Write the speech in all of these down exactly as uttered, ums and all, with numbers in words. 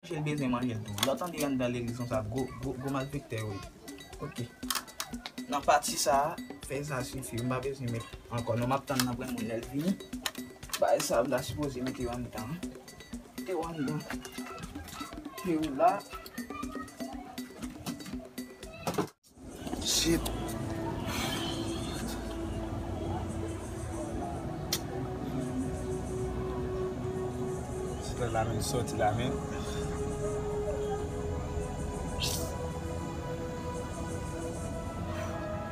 Manje l bezwen manje l tou. Lè w tande anndan legliz konsa, gwo, gwo, gwo malfektè yo ye. Ok. Nan pati sa a, fè sa sifi. M pa bezwen met ankò non, m ap tann nan pran moun lè l vini. Bagay sa a m ta sipoze mete yo anndan. Mete yo anndan. Mete yo la. Shit. Sot la men, soti la men.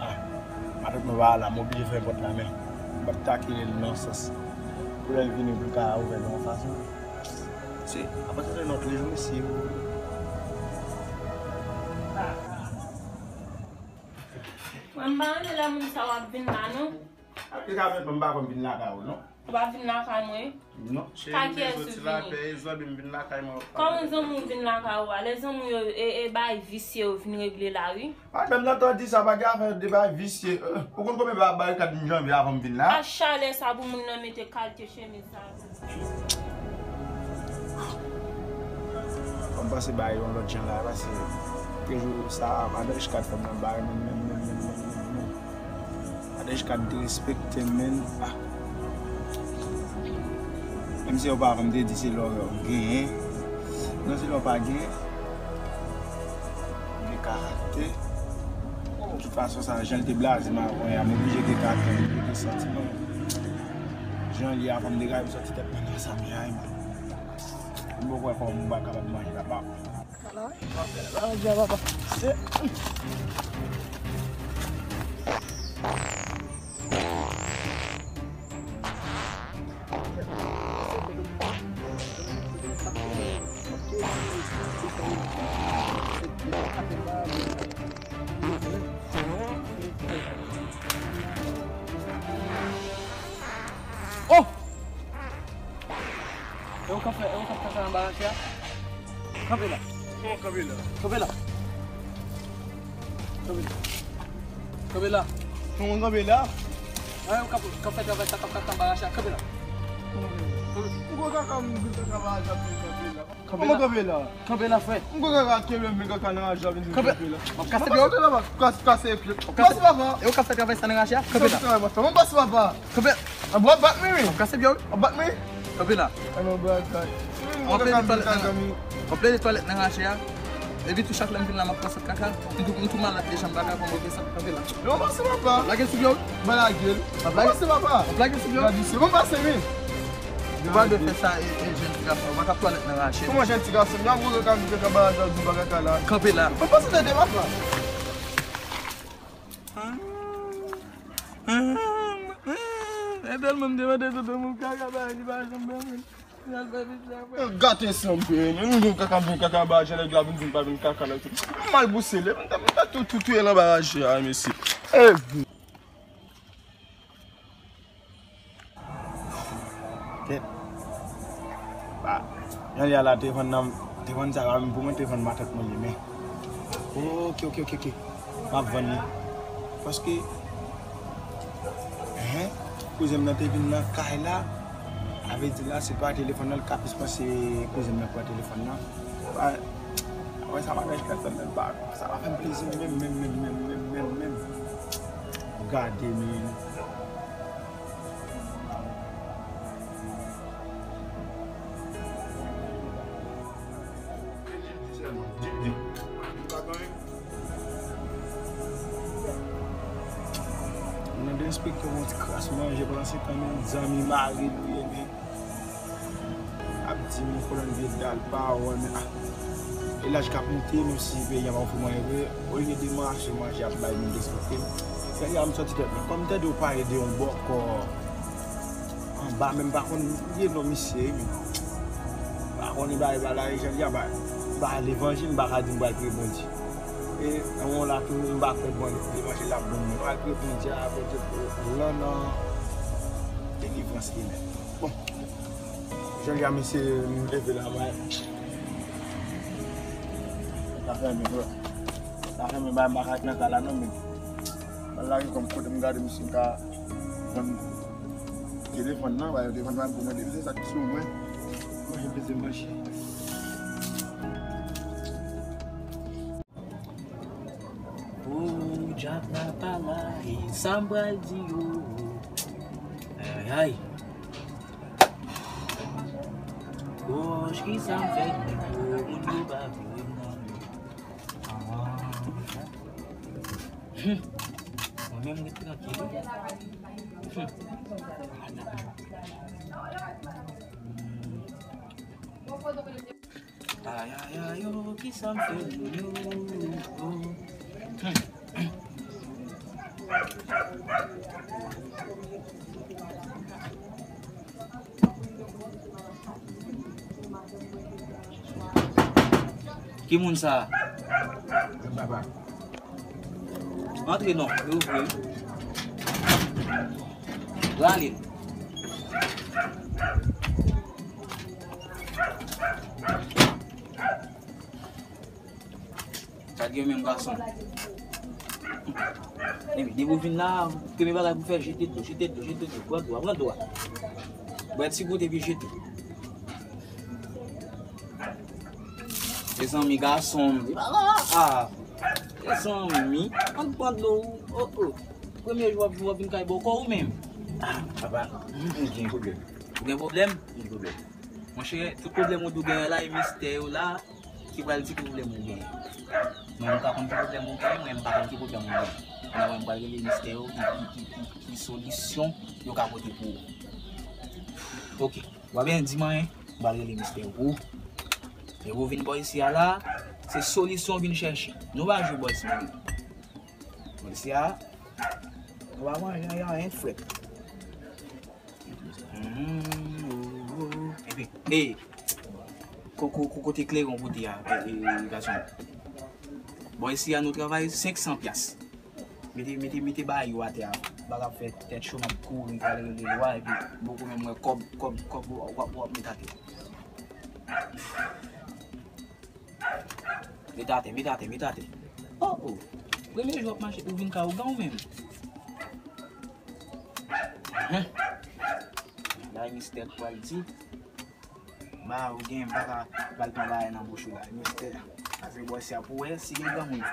Ah, matant mwen pa la, m oblije fè pòt la men. M p ap ta kite l nan sans. Pou lè l vini, pou l ka ouvè l yon fason. Se, apati de nan trezò, mesye. Mwen, m pa renmen lè moun sa w ap vin la, non. Li ka fè m pa konn vin lakay ou, non. Ou pa vin lakay mwen? Non. Cheri, m bezwen ti lapè, e zanmi m vin lakay mwen. Kòman zanmi w vin lakay ou a? Lè zanmi w yo, e, e bay visye yo vin regle la, wi. Ah, menm lè w di sa, pa gen afè de bay visye. Euh, ou konn konbyen ba-, barikad m janbe avan m vin la? A chalè sa pou moun nan mete kalite chemiz sa. Fò m panse bagay yon lòt jan la, paske prejou sa, madan Richard fè m nan bagay menm, menm, menm, menm, menm, menm, menm. Madan Richard derespekte m, menm. Ah. Menm si yo pa, kòm te di, se lè w genyen. Non, se lè w pa genyen. Gen karaktè. De tout fason, sa, jan l te blaze m avan, a m oblije gen karaktè, m oblije gen santiman. Jan l ye a, fò m degaje m soti tèt mwen nan sa m ye a, wi, man. M poko wè kòman m pa kapab manje, papa. Ala, ala, ala, papa. Se. Oh! E ou k ap fè, e ou k ap fè sa anba rache a? Kanpe la. Kòman kanpe la? Kanpe la. Kanpe la. Kanpe la. Kòman kanpe la? E ou k ap, k ap fè travay sa k ap, k ap anba rache a. Kanpe la. Kanpe. Ou gwo kaka, m gwo kaka anba rache a, kanpe la. Kanpe la. Kòman kanpe la? Kanpe la, frè. M gwo kaka kenbe m vin kaka nan raje a vin kanpe la. M ap kase pye w. Kase, kase pye. Pase papa. E ou k ap fè travay sa nan raje a? Kanpe la. Mwen pase papa. Kanpe. An, w ap bat mwen, wi. W ap kase pye w. W ap bat mwen. Kanpe la. An, non, bagay. M gwo kaka vin kaka mi. W ap plede twalèt nan raje a. Epi tou chak lè m vin la, m ap pran sant kaka. M tou, m tou malad deja, m pa ka pran move sant. Kanpe la. Non, pase papa. W ap lage l sou pye w. M pa lage l. W ap lage. Pase papa. W ap lage l sou pye w. Gade se bon pase, wi. Ou pa dwe fè sa, e, e, jèn ti gason. Ou pa ka twalèt nan rache. Kòman jèn ti gason? Nan gwo kaka m te ka ba ajan di bagay la. Kanpe la. Ou pa se tande papa. E tèlman m te mande tonton m kaka ba li pa janm ban mwen. Gate sanble, men nou vin kaka, vin kaka ba ajan nèg la vin di m pa vin kaka la. M mal bousele, m ta, m ta tou, tou touye l anba raje a, mesye. E. Kèt. Ba, jan li a la, telefòn nan, telefòn sa pa menm pou mwen, telefòn matant mwen li, men. Ok, ok, ok, ok. M ap vann li. Paske, enhen, kouzen m nan te vin nan kay la, sa vle di la, se pa telefòn nan, l ka plis panse kouzen m nan pran telefòn nan. Ba, apre sa, madan Richard fè m menm pa, sa pa fè m plezi menm, menm, menm. Gade, men. Mwen derespekte yon ti kras manje pandan se tan, men zanmi mari nou ye, men. Ap di m yon kolonn vye dal pawòl, men, ah. E laj k ap monte, menm si peyi a pa ofri mwen vre, olye de manje, manje ap bay moun derespekte m. Sèlman m sòti tèt mwen. Kòm tande w pale de yon bòkò anba, men m pa konn li non misye, wi, men. M pa konn li bay bagay la, e jan li a ba, ba levanjil, m pa ka di m pral priye Bondye. E, yon la tou, m pa kwè Bondye, levanjil la bon, m pral priye Bondye a, Bondye pou lan nan delivrans li menm. Bon. Jan li a, mesye, m leve la, bay. Sa fè men, bro. Sa fè men, bay, m pa ka nan kay la, non, men. Mwen lage kòm kote m gade, misye ka vann telefòn nan, bay, telefòn nan pou mwen, se sa ki sou mwen. Manje, plezi manje. Dyab la pa la, e sa m pral di yo. Ay, ay, ay. Goch, ki sa m fè moun yo, moun yo pa vle m nan. Ah. Hmm. Mwen menm, m ret trankil. Hmm. Ay, ay, ay, oh, ki sa m fè moun yo? Ki moun sa a? Antre non, yo ouvri. Rale l. Gad gen menm gason. Epi, depi w vin la, premye bagay pou fè, jete dlo, jete dlo, jete dlo. Pran dlo a, pran dlo a. Bwè ti goute epi jete. Mezanmi, gason m. Ah, mezanmi, ann pran dlo. Oh, oh. Premye jou w ap, w ap vin kay bòkò ou menm. Ah, papa, m gen pwoblèm. Ou gen pwoblèm? M gen pwoblèm. Monchè, tout pwoblèm ou di w genyen la, e mistè yo la ki pral di ki pwoblèm ou genyen. Mwen, m pa konn ki pwoblèm ou genyen, mwen, m pa konn ki pwoblèm ou genyen. Kounye a, mwen, m pral rele mistè yo ki, ki, ki, ki, ki solisyon yo ka pote pou ou. Ok, w pa bezwen di m anyen, m pral rele mistè yo pou ou. Lè ou vin bò isi a la, se solisyon ou vin chèche. Nou pa jwe bò isi a. Bò isi a, nou pa manje anyen frèt. Mm, oh, oh. Epi, e, ko-, ko-, ko-, kote kleren w pote a, e, e, gason. Bò isi a nou travay senk san pyas. Mete, mete, mete bagay yo atè a. Bagay ap fè tèt cho, m ap kouri, pral rele lwa, epi bòkò menm mwen kòb, kòb, kòb, w ap, w ap, w ap met atè. Met atè, met atè, met atè. Oh, oh. Premye jou w ap mache, ou vin ka ougan ou menm. Hen. La, mistè pral di. Ba, ou gen, m pa ka pral pran bagay nan bouch ou la. Mistè. Pase bò isi a pou wè si gen granmoun.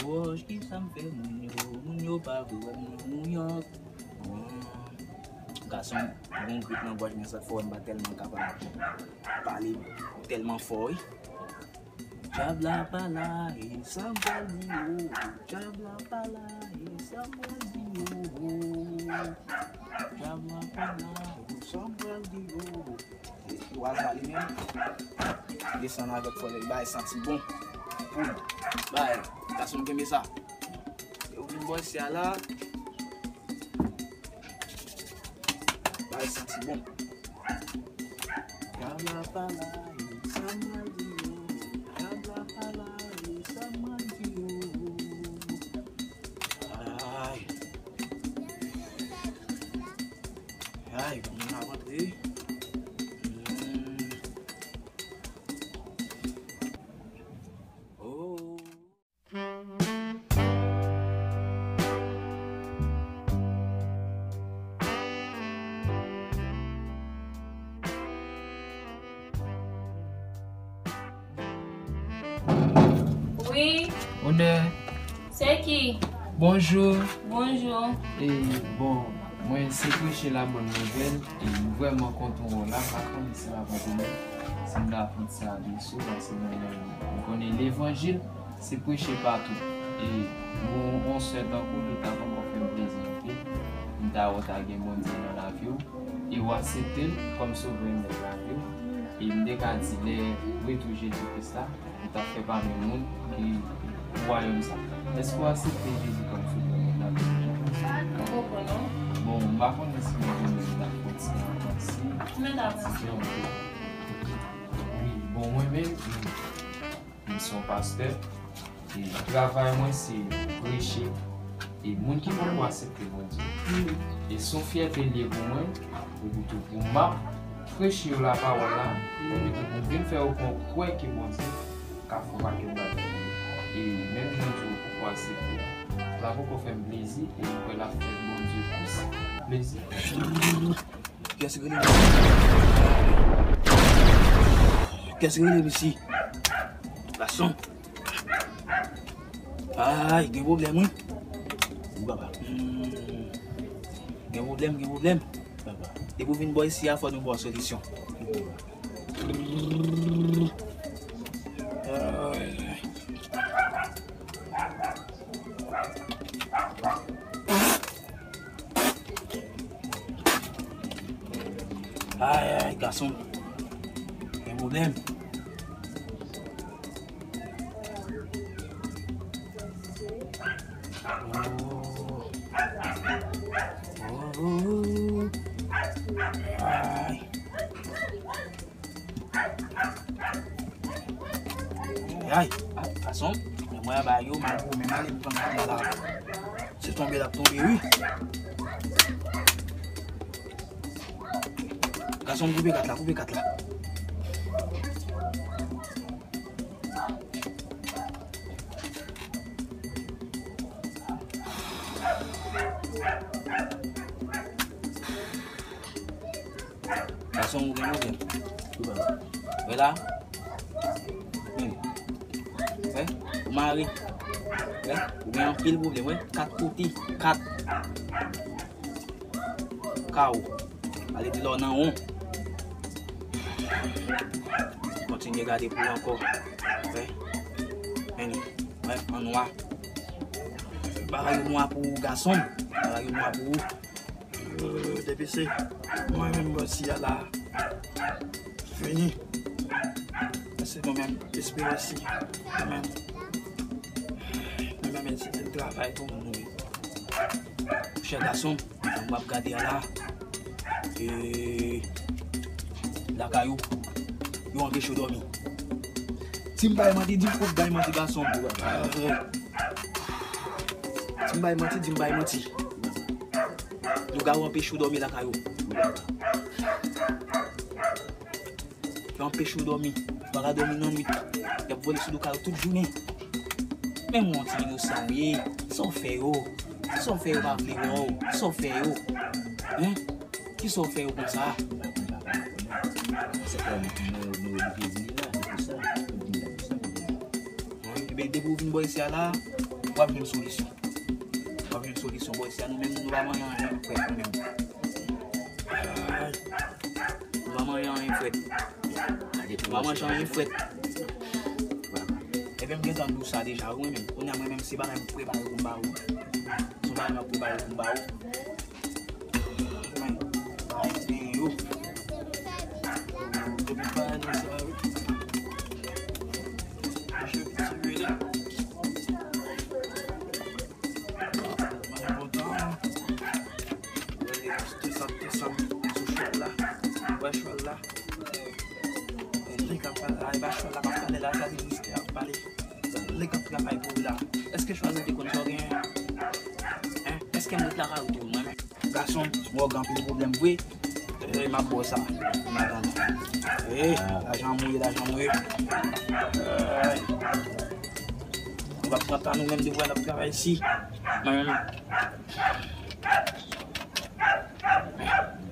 Wòch, ki sa m fè moun yo? Moun yo pa vle wè m nan Nouyòk. Bon, gason, gon grip nan gòj mwen, sa k fè w wè m pa tèlman kapab pale tèlman fò, wi. Dyab la pa la, e sa m pral di yo. Dyab la pa la, e sa m pral di yo. Dyab la pa la, e sa m pral di yo. Lwa sa li menm. Desann avèk fò, li bay santi bon. Poud. Bay, gason kenbe sa. Yo vin bò isi a la. Bay santi bon. Dyab la pa la, e sa m pral di yo. Dyab la pa la, e sa m pral di yo. Ay. Ay, moun ap antre. Hmm. Oh. Wi. Onè. Se ki? Bonjou. Bonjou. E, bon, mwen se preche la bòn nouvèl, e m vrèman kontan wè w la, m pa konnen si m ap konnen si m ta pran sa de sou, paske mwen menm, m konnen levanjil, se preche patou. E, bon, yon sè tankou li ta pran fè m plezi anpil, m ta wè w ta gen Bondye nan lavi w, e w aksepte l kòm sovè nan lavi w, e m te ka di lè retou Jezi Kris la, ou t ap fè pami moun ki pou wayòm sa. Èske w aksepte Jezi kòm sovè nan lavi w? Poko non. Bon, m pa konnen si mwen menm m t ap fè ti avanse. Mwen t avanse. Wi, bon, mwen menm, m se yon pastè. E travay mwen se preche. E moun ki poko aksepte Bondye. E se yon fyète l ye pou mwen, epi tou pou m ap preche yo lapawòl la, epi tou pou m vin fè yo kwè ke Bondye ka fè yon pakèt bagay. E menm jan di w poko aksepte, sa poko fè m plezi, e m kwè l ap fè Bondye plis plezi. Kiyès ki rele m? Kiyès ki rele m isi? Gason. Ay, gen pwoblèm, wi. Wi, papa. Hmm. Gen pwoblèm, gen pwoblèm. Papa. Depi w vin bò isi a, fò nou ba w solisyon. Ay. Ay, ay, gason. Gen pwoblèm. Oh. Oh. Ay. Ay, ay, gason, men mwen aba yo, mal pou men mal, e pou pran kat la la. Se tonbe l ap tonbe, wi. Gason, koupe kat la, koupe kat la. Gason, ou gen pwoblèm. Wè la. Hmm. Wè, ou mare. Wè, ou gen anpil pwoblèm, wè. Kat kote, kat. Kawo. Ale di lò nan won. Kontinye gade pou ou ankò. Wè. Men li. Wè, an nwa. Bagay yo nwa pou ou, gason. Bagay yo nwa pou ou. Euh, depi se mwen menm bòs isi a la. Fini. Se nou menm, esperans isi. Nou menm. Nou menm, se travay pou nou ye. Chè gason, m ap gade a la. E lakay ou, yo anpeche w dòmi. Si m bay manti, di m fout bay manti, gason. Si m bay manti, di m bay manti. Lougawou anpeche w dòmi lakay ou. Yo anpeche w dòmi. Ou pa ka dòmi nan nwit. Y ap vole sou do kay ou tout jounen. Men yon ti inosan ou ye. Sa w fè yo? Sa w fè yo pa vle wè w? Sa w fè yo? Hen? Kisa w fè yo konsa? Se kòm nou, nou edike vini la, se pou sa, nou vini la, pou sa, nou vini la. Wi, ebyen, depi w vin bò isi a la, w ap jwenn solisyon. W ap jwenn solisyon bò isi a, nou menm, nou pa manyen anyen frèt, nou menm. Ay. Nou pa manyen anyen frèt. Nou pa manje anyen frèt. Ebyen, m gentan di w sa deja, wi, mwen menm. Kounye a, mwen menm, se bagay m prepare pou m ba ou. Se bagay m ap prepare pou m ba ou. Mwen, bagay m genyen yo. Depi bagay nan sa, wi. Mesye, ti rele. Mwen kontan. Wè, tout sa, tout sa sou chwal la. Wè chwal la. Nèg ap pale, ay, ba chwal la, pa pale la, sa vin riske ap pale. Nèg ap travay pou ou la. Èske chwal la te konn sa w genyen? Hen? Èske m ret lakay ou tou, mwen menm? Gason, mwen gen anpil pwoblèm vre. Eh, m ap ba w sa. Madanm. Eh, lajan mouye, lajan mouye. Eh. Nou p ap pran tan nou menm de vwa n ap travay isi. Mwen menm.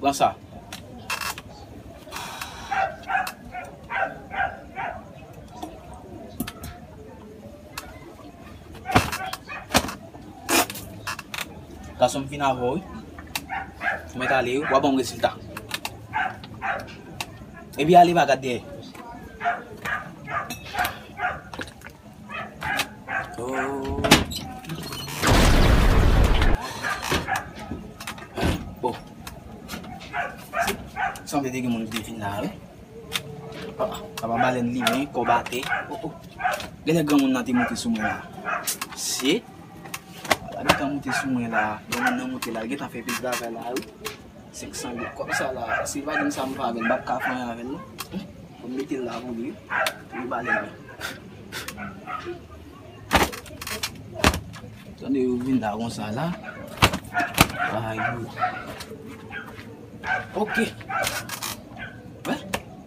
Pran sa. Gason m fin avè w, wi. Ou mèt ale, wi. W a ban m rezilta. Epi ale pa gad dèyè. Oh. Bon. Sanble te gen moun ki te vin la, wi. Ah, apa balèn limen, kòb atè. Oh, oh. Genlè granmoun nan te monte sou mwen la. Shit. Ala gentan monte sou mwen la. Granmoun nan monte la, gentan fè pil travay la, wi. Senk san goud kòb sa la. Si l pa di m sa m fè avè l, m p ap ka fè anyen avè l, non. Pou m mete l la pou li, wi. Pou li balèn. Tande yo vin la konsa la. Ay, yo. Ok. Wè,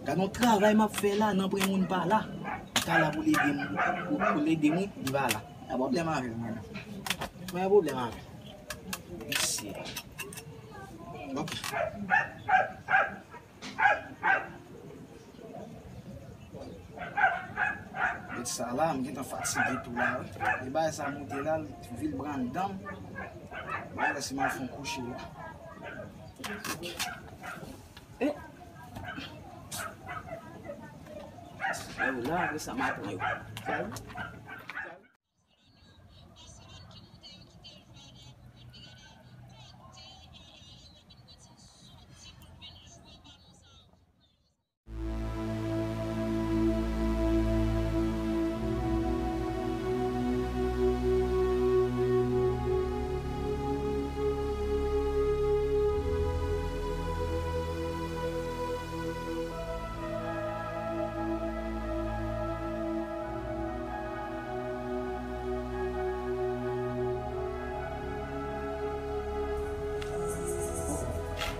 gade yon travay m ap fè la, nan pran moun pa la. Ta la pou l ede m, pou, pou l ede m, wi, li pa la. Pa pwoblèm avè l, mwen. Mwen pa pwoblèm avè l. Mesye. Ok. Sa la, m gentan fatige tou la, wi. E bagay sa moute la, l vin pran anndan m. Mwen wè si m al fè yon kouche la. E. Yo la, apre sa, m ap pran yo.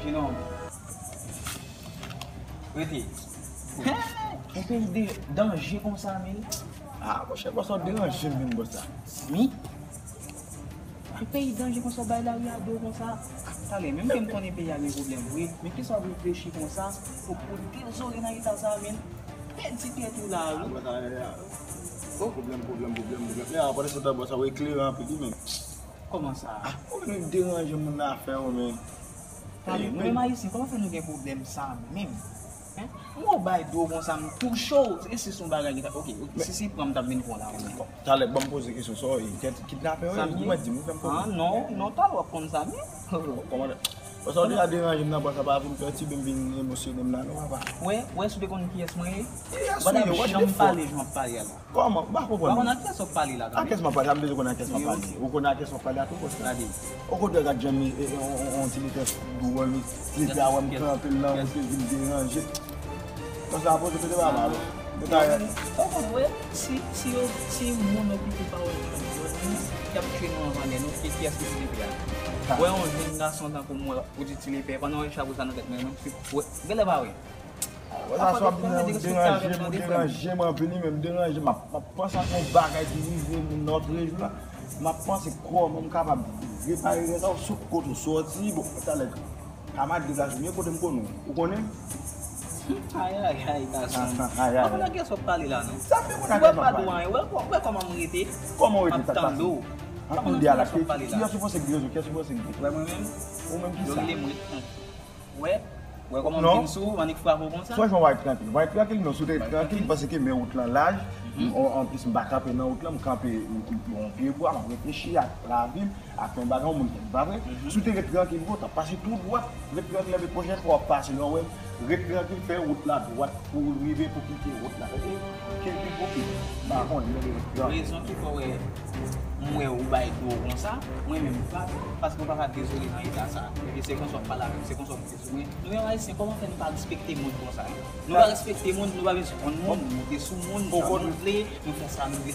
Jenòm. Rete. Yon peyi de danje konsa, men. Ah, monchè, bòs, w deranje m menm, bòs la. Wi. Yon peyi danje konsa, w bay lari a do konsa. Talè, menm ke m konnen peyi a gen pwoblèm vre, men kisa w reflechi konsa pou, pou dezole nan eta sa, men? Pèdi tèt ou la, wi. Ah, bòs la, ya, ya. Oh. Pwoblèm, pwoblèm, pwoblèm, pwoblèm. Ya, pandan se tan, bòs la, w eklere anpil, wi, men. Kòman sa? Ah, ou menm deranje moun nan afè ou, men. Tande, nou menm Ayisyen, kòman fè nou gen pwoblèm sa menm? Hein? Mwen bay do konsa, m touche w. E si se yon bagay ki ta, ok, ok, si se pran m t ap vin pran la, ou menm. Talè, ban m poze kesyon, sa w ye? Kidnapè w ye? Ou mèt di m, ou fè m konprann. Ah, non, non, talè w ap konn sa, men. Kòman? Paske w deja deranje m nan, bòs la, pa vin pètibe m, vin emosyone m la, non, papa. Wè, wè, si w te konn kiyès mwen ye, ou pa t ap janm pale jan w ap pale a la. Kòman? M pa konprann. Ou pa konn a kiyès w ap pale la, tande. A kiyès m ap pale? M bezwen konn a kiyès m ap pale. Ou konnen a kiyès m ap pale a tou, bòs la. Gade. Ou konn gad jan mi, e, e, on, on, on ti lite dwòl, mi, ti lite a wè m kanpe l nan wout, li vin deranje. Bòs la poze tete ba m alò. Ou konn wè, si, si yo, si moun yo kite pawòl nan dwòl, y ap tchwe nou anvan lè, nou, ki, kiyès ki ti lite a? Wè, on jèn gason tankou mwen, ou di ti lite, pandan w chak sa nan tèt mwen, non, se, wè, genlè pa wè. Wè sa, sa w ap di m nan, ou deranje m, ou deranje m anpil, wi, men m deranje m. M ap, m ap panse ak yon bagay ki rive moun nan Lòtrejou la. M ap panse kòman m kapab repare lè sa, ou sot kote w sòti, bon, talè, ka m al deplase, men kote m konnen w, ou konnen? Ayayay, gason. Ayayay. Ou pa konn a kiyès w ap pale la, non. Sa m te konn a kiyès m ap pale. Wè, wè kòman m rete. Kòman w rete, sa k pase? Ap tande w. An, ou di a la, kiyès ou panse k gen rezon, kiyès ou panse k gen tò? Wè mwen menm. Ou menm ki sa? Yo rele m ret. Wè, wè kòman m vin sou ou, annik frape w konsa? Franchman, w al trankil. W al trankil, non, si w te ret trankil, paske men wout lan laj, m, an, anplis, m pa kanpe nan wout lan, m kanpe, m, m, yon pye bwa, m ap reflechi ak lavi m, ak yon bagay, yon moun ki pa vre. Si w te ret trankil, bro, w t ap pase tou dwat, ret trankil, epi pwochèn fwa w ap pase, lè w wè m, ret trankil, fè wout la dwat pou w rive, pou w kite wout la. Oke? Ki, ki, oke. M pa konnen, men ret trankil. Rezon ki fè w wè m wè ou bay do w konsa, mwen menm m frape, paske ou pa ka dezole nan eta sa. Epi se konsa w ap pale avè m, se konsa w ap sou mwen. Nou menm Ayisyen, kòman fè nou pa respekte moun konsa? Nou pa respekte moun, nou pa bezwen konn moun, nou moute sou moun, jan nou vle, nou fè sa nou vle.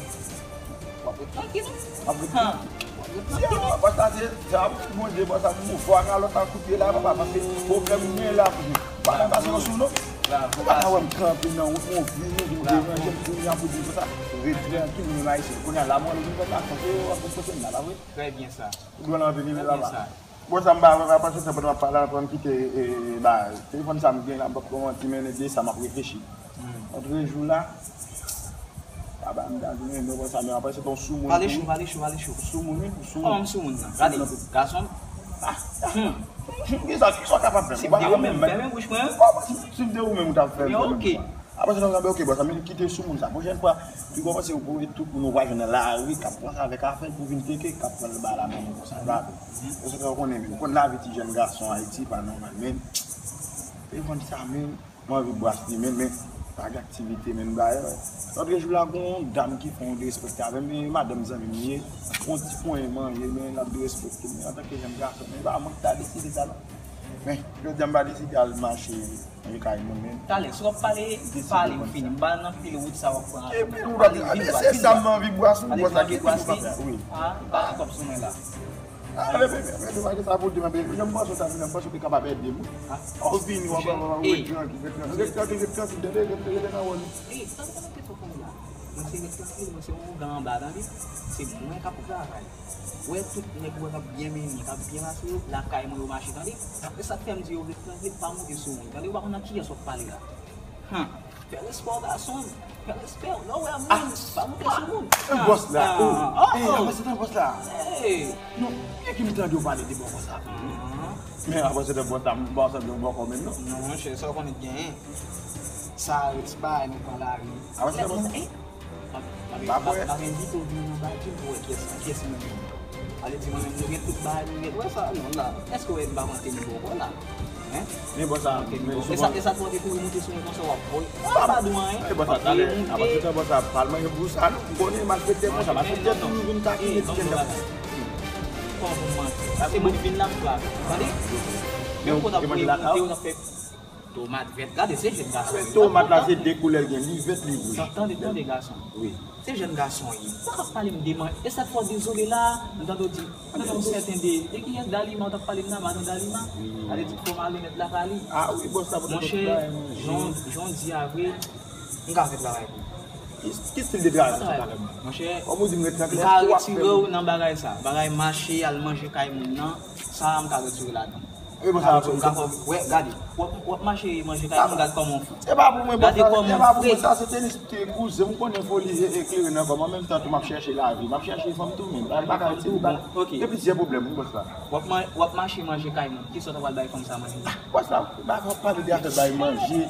W ap ret trankil. W ap ret trankil. W ap ret trankil. Bòs la, se sa, Bondye, bòs la, pou fwa kalòt ak kout pye la, papa, paske pwoblèm mwen la, pou mwen. Ou pa ka pase yon sou, non. Ou pa ka wè m kanpe nan wout, mwen vini, vin deranje m, kounye a pou di konsa, ret trankil, nou menm Ayisyen. Kounye a, la, mwen vin fè sa, konsa, w ap konprann la, pa vre? Trè byen sa. Ou dwe nan vini la, papa. Bon, sa m pa, m pa pase tan pandan m ap pale, ann kite, e, e, ba, telefòn sa m gen la, m p ap fè w manti, men de sa m ap reflechi. Lòtrejou la, pa ba m gaz, men, men, bon, sa, men, apre se ton soumoun. Pale cho, pale cho, pale cho. Soumoun, wi, soumoun. Kòman m soumoun nan? Gade, gason. Ah, ah. Kisa, kisa w kapab fè m? Si m te ou menm, fèmen bouch mwen. Kòman si, si m te ou menm, ou t ap fè m, fèmen bouch mwen? Apre se nan zanbe, oke, bòs, sa vin kite soumoun sa. Pwochèn fwa, pi gwo panse ou pou tout moun ou va jwenn nan lari k ap panse avèk afè l pou vin teke, k ap pran l ba la men nou konsa, pa vre. Paske ou konnen, men, ou konn lavi ti jèn gason Ayiti pa nòmal, men. Telefòn sa, men, m anvi bras li, men, men, pa gen aktivite, men, dayè. Lòtrejou la, gon yon dam ki fè yon derespekte avè m, e madanm zanmi m ye, yon ti ponyen manje, men, l ap derespekte m, men, antanke jèn gason, men, e pa mwen ki ta deside sa, non. Men, jodi a m pa deside al mache nan kay moun, men. Talè, si w ap pale, pale, m fini. M pa nan pil wout sa w ap pran. Epi, ou pa, se sa m anvi bwase, ou bwase la, ki pil ou pa fè, wi. Ah, m pa gen kòb sou mwen la. Ah, men, men, men, men, sa pou di, men, men, jan m panse w ta vin, m panse w te kapab ede m, wi. Ou vini, w ap, w ap, w ap, ret trankil, ret trankil, ret trankil, ret trankil, tande, ret, ret nan wòl ou. Ey, tande, tande, tande, tande la. Mwen se ret trankil, mwen se yon ougan anba, tande. Se mwen k ap travay. Wè tout nèg ou wè k ap byen mennen, k ap byen pase yo, lakay mwen yo mache, tande. Apre sa k fè m di yo ret trankil, pa monte sou moun. Tande, ou pa konn ak kiyès w ap pale la. Han. Fè respè w, gason. Fè respè w. Lè w wè moun, pa monte sou moun. Bòs la. Oh, oh, eh, oh. Avanse tan bòs la. Hey. Non, byen ke m tande w pale de bòkò sa. Men avanse tan bòs la, m pa sanble yon bòkò menm non. Non, monchè, sa w konnen genyen. Sa, se pa nou pran lari. Avanse tan bòs la. Ba kwè. M ap envite w vin nan badjim pou wè kiyès, kiyès mwen menm. Ale di mwen menm nou gen tout bagay, nou gen, wè sa, non, la. Èske w wè m pa monte nivo w la? Hein? Men bon sa, men e sa, e sa k monte kouri monte sou mwen konsa w ap voye. Ou pa di mwen anyen. E bon sa, talè, avan se tan bon sa, pa al manje pou sa, non. M konnen malfektè konsa, malfektè toujou vin takine ti kèl. Kòman pou m manje? Se mwen ki vin la m frape. Tande? Men ou te manje lakay ou? Tomat vèt. Gade, se jèn gason. Tomat la, se de koulè l gen, li vèt, li wouj. Tande, tande, gason. Wi. Se jèn gason ye. Ou pa ka pale m de man. E sa k fè w dezole la, m tande w di, m tande yon sèten de, de kiyès, Dalima, ou t ap pale m nan, madan Dalima. Wi. Gade, di fò m ale mèt lakay li. Ah wi, bòs la, monchè, jan, jan w di a vre, m ka fè travay pou ou. Ki, ki stil de travay sa, sa ka fè m? Monchè, m ka retire w nan bagay sa. Bagay mache, al manje kay moun nan, sa, m ka retire ladan. E bon, sa ap fè. Wè, gade. W ap, w ap mache manje kay moun, gade kòman w fou. E pa pou mwen, bòs la, e pa pou mwen, sa se tenis kouzen, m konnen foli e, e kleren nan kò m, an menm tan tou m ap chèche lavi, m ap chèche fanm tou, men m pa ka retire, gen plizyè pwoblèm, wi, bòs la. W ap ma-, w ap mache manje kay moun, kisa w ta pral bay fanm sa manje? Bòs la, w pa ka pale de afè bay manje.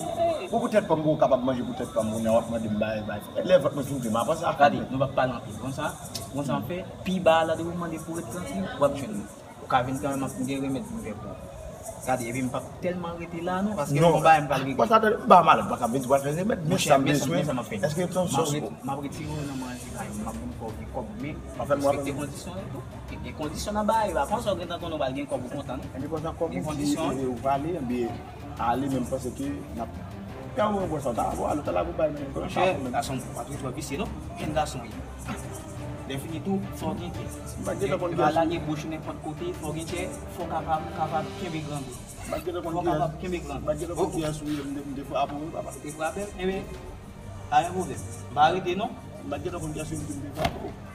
Bon, poutèt fanm pou w kapab manje, poutèt fanm ou nan, w ap mande m bay, bay. Lè vant mwen fin ple, m ap panse a fanm. Gade, nou p ap pale anpil, konsa, konsa m fè, pi ba a la, depi w mande pou w ret trankil, w ap jwenn li. Ou ka vin kanmenm, m ap gen remèd pou m fè pou ou. Gade, epi m p ap tèlman rete la non, paske m gon bagay m pral regle. Bon, sa, m pa malad, m pa ka vin di w al fè remèd, men sa m bezwen. Èske yon sòs? M ap retire w nan manje kay mwen, m ap vin fè w gen kòb, men respekte kondisyon yo tou. Gen kondisyon nan bagay, pa konsa w gentan konnen w pral gen kòb ou kontan non. Gen kondisyon. Gen kondisyon, wi. Ou pale, ebyen, ale, men m panse ke n ap Kè ou wè sa, ta vo al, ou ta la pou bay moun. Monchè, gason m pa toujou ap visye non. Jèn gason ye. Lè fini tou, fò w gen kè. M pa gentan konn kiyès ou ye. Lage bouch ou nenpòt kote, fò w gen kè, fò w kapab, kapab kenbe grandou. M pa gentan konn kiyès ou ye, m te, m te frape w, wi, papa. Ou te frape m? Enben, pa gen pwoblèm. M pa rete non. M pa gentan konn kiyès ou ye, m te, m te frape w.